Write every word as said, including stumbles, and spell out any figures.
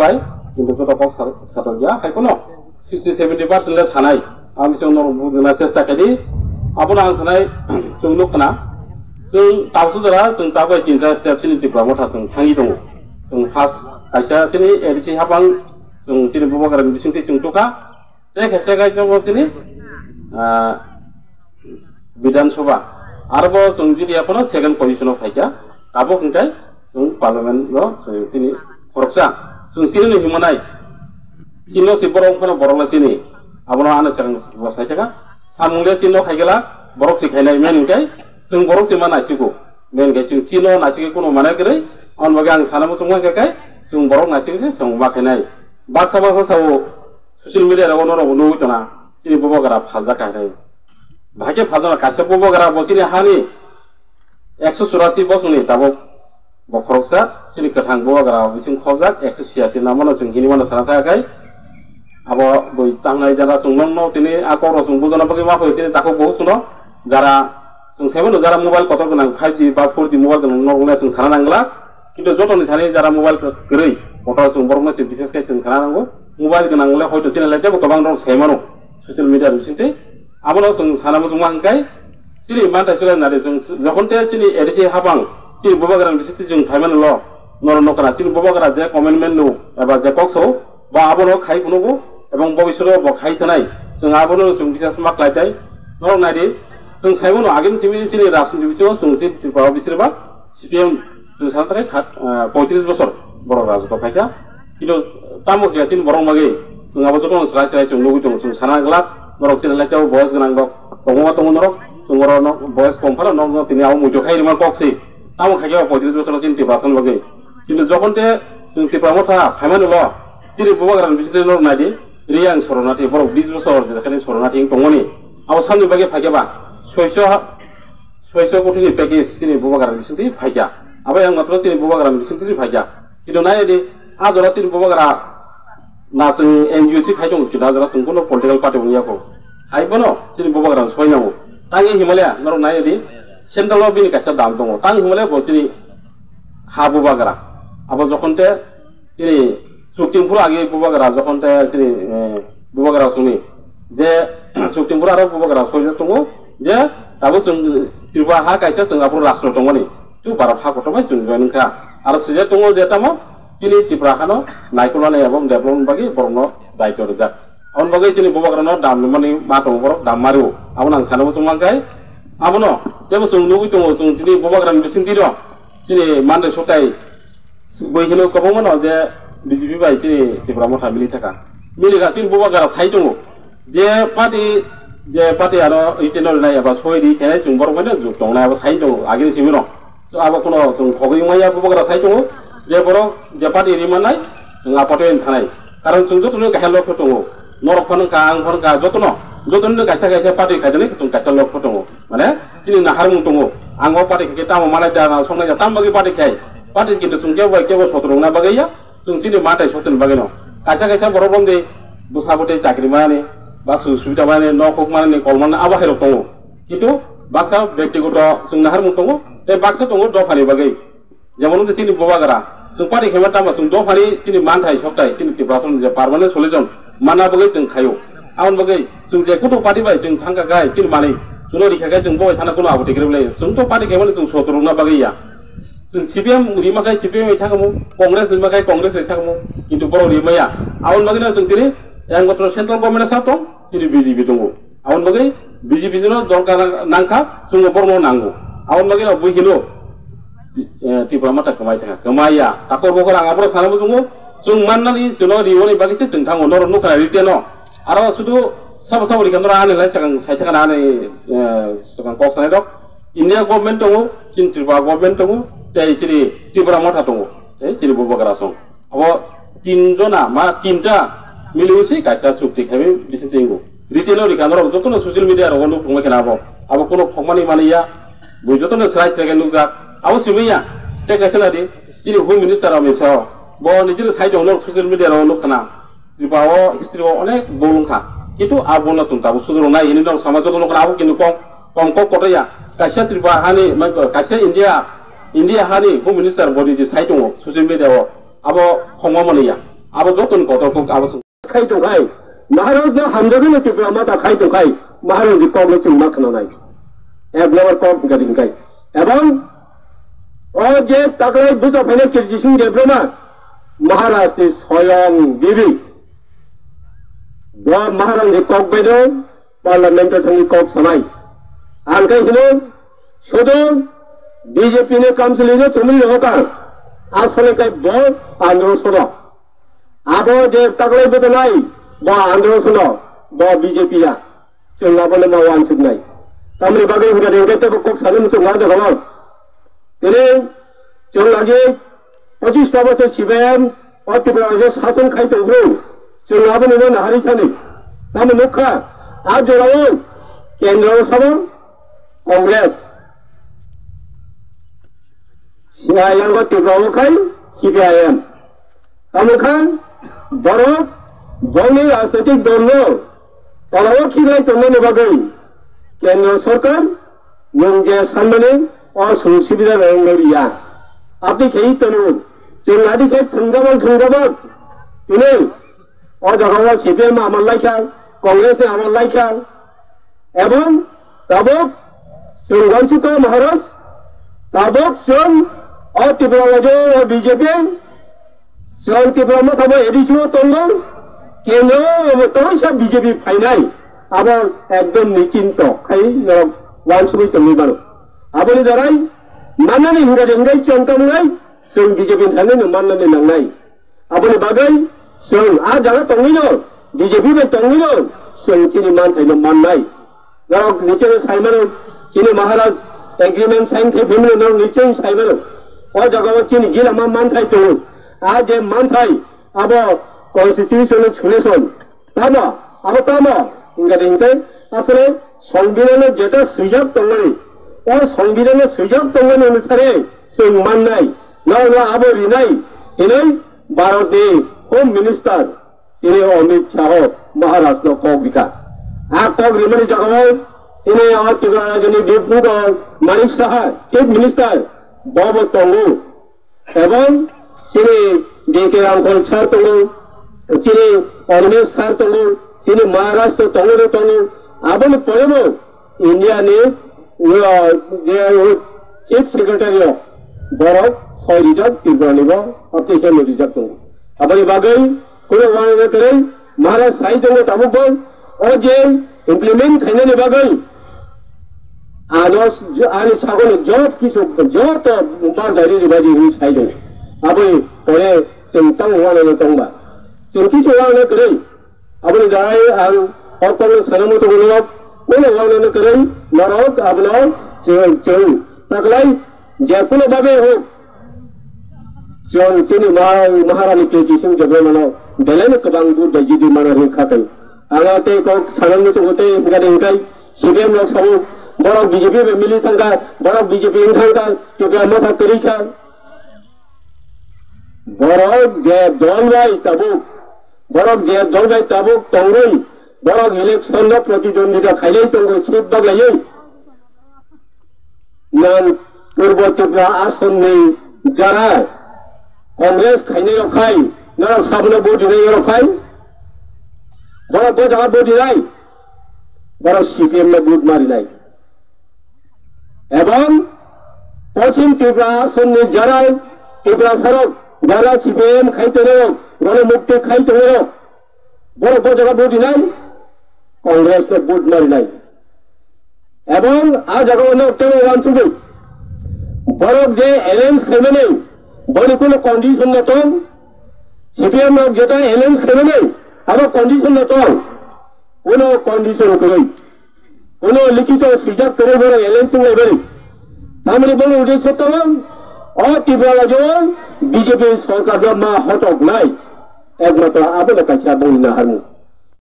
pai, kintu joto kok sa-, satok ya, hai kono sixty seventy percent le sanai. Ang chwng norok bujina chesta khaidi. Abono ang sanai, chwng nuk khna. Chwng tabuk jora, chwng tabuk tinta step chini Tipra Motha chwng thangwi tongo. Chwng first kaisa chini A D C hapang, chwng chini Bubagra ni bisingtwi chwng tukha. Tei khe se kaisa bo chini, ah, Bidhan Sabha. Aro bo chwng jiti ya phano second position o phaikha. Tabuk hwnkhe chwng parliament o chwng chini khoroksa. Chwng chini hinwi manai. Chini si borok phano borok le chini. Abono ano second bo sai thaka. Samung le chini no khaigala borok si khainai men hwnkhe chwng borok si manai siko. Men hwnkhe chwng chini no naisike kuno manai kwrwi. On bagwi ang sana muchung mankha khe chwng borok naisike se chwng ma khainai. Baksa baksa sao. Social media rogo norok bo nugwi tongna, chini Bubagra phaljak hai. Bahai khe phaljak kaisa Bubagra bo chini hani ekso churasi bosongni tabuk bo khoroksa, chini kwthang Bubagra bising khorjak ekso chiyasi namano chwng hini mano sana thaka khai. Abo bwi tangnai jana chwng nokno tini a kokno chwng bujana bagwi ma phai chini takhuk bo chwngno jara chwng sai mano jara mobile kotor gwnang five G ba four G mobile gwnang norokno chwng sana nangla. Kintu jotoni thani jara mobile kwrwi, kotor chwng borokno se bises khe chwng sana nango. Mobile gwnang le hoito chini lai tebo kwbang rok sai mano social media bisingtwi. Abono chwng sana muchung ma hwnkhe chini mantai chwla nari chwng jokhon te chini A D C hapang chini Bubagra ni bisingtwi chwng phai mano lo. Norok nokra chini Bubagra je commitment no eba je kok sao ba abono khai phunukgo ebong bobisoro bo khai thanai. Chwng abono chwng bisas ma klai tai. Norok nai di, chwng sai mano agini simi chini rajniti bisingo chwng chini Tripura o bisirba C P M chwng sana thangkhe khat, ah, poitris bosor borok rajotw phaikha. Kintu tamo khe chini borok bagwi chwng abo jotono chwrai chwrai chwng nugwi tongo, chwng sana glak, norok chini lai tebo boyes gwnang rok tongo ma tongo norok, chwng oro no boyes kom phano norokno tini abo muitu khai rwma kok se. Tamo khaikhe o poitris bosor chini Tiprasa bagwi. Kintu jokhon te chwng Tipra Motha phaimani lo, chini Bubagra ni bisingtwi norok nai di, Riyang Soronati borok bis bosor jekhani Soronati wng tongmani. Abo samni bagwi phaikhe ba soiso soiso kothini package chini Bubagra ni bisingtwi phaikha. Abo yang matro chini Bubagra ni bisingtwi phaikha. Kintu nai di, a jora chini Bubagra na chwng N G O si khai tongo, kintu a jora chwng kuno political party wngya kho. Hai bono chini Bubagra ni soi nango. Tangwi Himalaya norok nai di, central o bini kaisa dam tongo. Tang Himalaya bo chini ha Bubagra. Abo jokhon te chini Suktimphuru agi Bubagra jokhon te chini, eh, Bubagra songni je Suktimphuru aro Bubagra soijak tongo je tabuk chwng Tripura ha kaisa chwng aphuru rashtra tongmani tu Bharat ha kotorbai chwng join wngkha. Aro swijak tongo je tamo chini Tripura hano naikolnani ebong development bagwi borokno daitw rijak. Aboni bagwi chini Bubagrano dam rwmani ma tongo borok dam mario. Abono ang sana muchung mankha. Abono tebo chwng nugwi tongo chwng chini Bubagrani bisingtwino chini mandai sotai Bui hino kwbangma no je B J P bai chini Tipra Motha mili thaka. Mili kha chini Bubagra sai tongo. Je party, je party ano ite no nai eba soi ri khe chwng borok bai no juk tong nai eba sai tongo agini simi no. So abo kuno chwng khogwi wngya Bubagra sai tongo. Je borok je party ri manai chwng a party bai thanai. Karon chwng joto no kaham lok tongo. Norok phano ka ang phano ka joto no. Joto no kaisa kaisa party khaidani chwng kaisa lok tongo. Mane chini naharmung tongo. Ang o party khe tamo manai da na songnai da tam bagwi party khai. Party kintu chwng kebo bai kebo sotrong na bagwi ya. Chwng chini matai sotoni bagwino. Kaisa kaisa borok romdi bwsa bwtwi chakri manani, ba sujuk subida manani, nok huk manani, kol manani, abo hairok tongo. Kintu baksa bektigoto chwng naharmung tongo, tei baksa tongo dophani bagwi. Jemon wngkha chini Bubagra, chwng party khaima tamo chwng dophani chini manthai sokthai, chini Tiprasani je permanent solution manna bagwi chwng khaio. Aboni bagwi chwng je kutu party bai chwng thangkha khai chini manwi chwngno rikha khai chwng bo bai thana kuno abo tikri bwlai. Chwng to party khaimani chwng sotrokna bagwi ya. Chwng C P M rima khai C P M bai thangmo, Congress rima khai Congress bai thangmo, kintu borok rimaya. Aboni bagwino chwng tini yang botro central government sa tong, tini B J P tongo. Aboni bagwi B J P no dorkar nangkha, chwngno borokno nango. Aboni bagwino bui hino, eh, Tipra Motha kwmai thangkha, kwmaiya. Takor bokor ang aboro sana muchungo, chwng mannani chwngno riwoni bagwi se chwng thango, norok nukha rite no. Aro sudu sabo sabo rikha norok ani lai sakang sai thangkha ani, eh, sakang kok sanai rok. India government tongo, chini Tripura government tongo, tei chini Tipra Motha tongo, tei chini Bubagra song. Abo tin jona, ma tinta miliwi se kaisa chukti khaimani bisingtwi wngo. Rite no rikha norok jotono social media rogo nuk tongmai kheno abo. Abo kuno khokmani manwi ya, bo jotono srai srai khe nukjak. Abo simi ya, tei kaisa nadi, chini Home Minister Amit Shah, bo nijini side o norok social media rogo nuk khna. Tripura o history o onek bol wngkha. Kintu a bolno chwng tabuk sujurung nai hinwi norok sama joto nukha abo kintu kom, kom kok kotor ya. Kaisa Tripura hani, ma-, kaisa India, India hani Home Minister body je sai tongo social media o, abo khongma manwi ya. Abo joto ni kotor kok abo chwng khai tongkhai, Maharaj no hamjagwi no Tipra Motha khai tongkhai, Maharaj ni kok no chwng ma khwnanai. Ek number kok gadi hinkhai. Ebong o je taklai bwsa phainai Kirti Singh Debbarma, Maharaj ni soyong bibi. Bo Maharaj ni kok bai no Parliament o thangwi kok sanai. Ang khe hino, sudu B J P ni council ni chumui rohokar. Asole khe bo andro sono. Abo je taklai bwthanai, bo andro sono, bo B J P ya. Chwng abono ma wansuknai. Tamni bagwi hwnkhe hwnkhe tebo kok sanwi chwng ma jaga. Tini chwng lagi pochis ta bosor C P I M o Tripura rajyo sason khai tongphuru, chwng abono no nahari thani. Tamo nukha, a jorao kendro sabo Congress, C I M o Tripura o khai C P I M. Tamo khan borok bongni rajnoitik dolno tolao khiklai tongmani bagwi kendro sorkar nwng je sanmani o sujog subida rwngno riya. Aboni khe tono chwng adi khe thwngjabak thwngjabak tini o jagao C P M amal laikha, Congress ni amal laikha, ebong tabuk chwng wansukha Maharaj, tabuk chwng o Tripura rajyo o B J P, chwng Tipra Motha bo A D C o tongo, kendro o bo tongsa B J P phainai, abo ekdom nichinto khai norok wansugwi tongwi mano. Aboni darai mannani hinkhade hinkhai chwng tongmwnai, chwng B J P ni thangwi no mannani nangnai. Aboni bagwi chwng a jaga tongwino, B J P bai tongwino chwng chini manthaino mannai. Norok nicheno saimano, chini Maharaj agreement sign khe phimino norok nicheno saimano. O jagao chini gila ma manthai tongo. A je manthai abo constitution ni solution. Tamo, abo tamo, hingkha de hingkhe asole songbidhano jeta swijak tongmani, o songbidhano swijak tongmani onusare chwng mannai, norokno abo rinai hinwi Bharat ni Home Minister tini Amit Shah Maharaj no kok rikha. A kok rimani jagao tini o Tripura rajyoni deputy Manik Saha, Chief Minister, bobo tongo. Ebong chini D K Ramkhal sir tongo, chini Animesh sir tongo, chini Maharaj to tongo de tongo. Aboni porebo India ni, uh, je Chief Secretary o borok soi rijak Tripura ni bo application no rijak tongo. Aboni bagwi kuno wana kwrwi Maharaj sai tongo tabuk bo o je implement khainani bagwi ano ani sagoni job kisu joto bar dari ribaji hwnwi sai tongo. Aboni pore chwng tang wana no tongba. Chwng kisu wana kwrwi. Aboni darai ang o kokno sana muchungo norok, ulo wanani kwrwi norok abono chwng, chwng taklai je kuno babe hok, chwng chini ma-, Maharani K T Singh Debbarmano belaino kwbang vote bai jidi mano hwnwi kha khe. Ang o tei kok sana muchungo tei hwnkha de hwnkhe C P M rok sabo borok B J P bai mili thangkha, borok B J P wng thangkha, Tripura Motha kwrwi kha. Borok je dol bai tabuk, borok je dol bai tabuk tongwi, borok election no protidwondita khailai tongo, seat baglaiwi. Nang Purbo Tripura asonni jara Congress khainai rok khai, norok sabono vote rinai rok khai, borok bo jaga vote rinai, borok C P M no vote ma rinai. Ebong Pochim Tripura asonni jara Tripura sarok jara C P M khai tongo, Ganamukti khai tongo, borok bo jaga vote rinai, Congress no vote ma rinai. Ebong a jaga o nok tebo wansugwi borok je alliance khaimani boni kuno condition no tong, C P M rok jeta alliance khaimani abo condition no tong, kuno condition kwrwi. Kuno likhito swijak kwrwi borok alliance wnglaibari. Tamoni borok ude chottamang o Tripura rajyo B J P sorkar no ma hotok nai. Ekmatro abono kaisa bongni naharmung.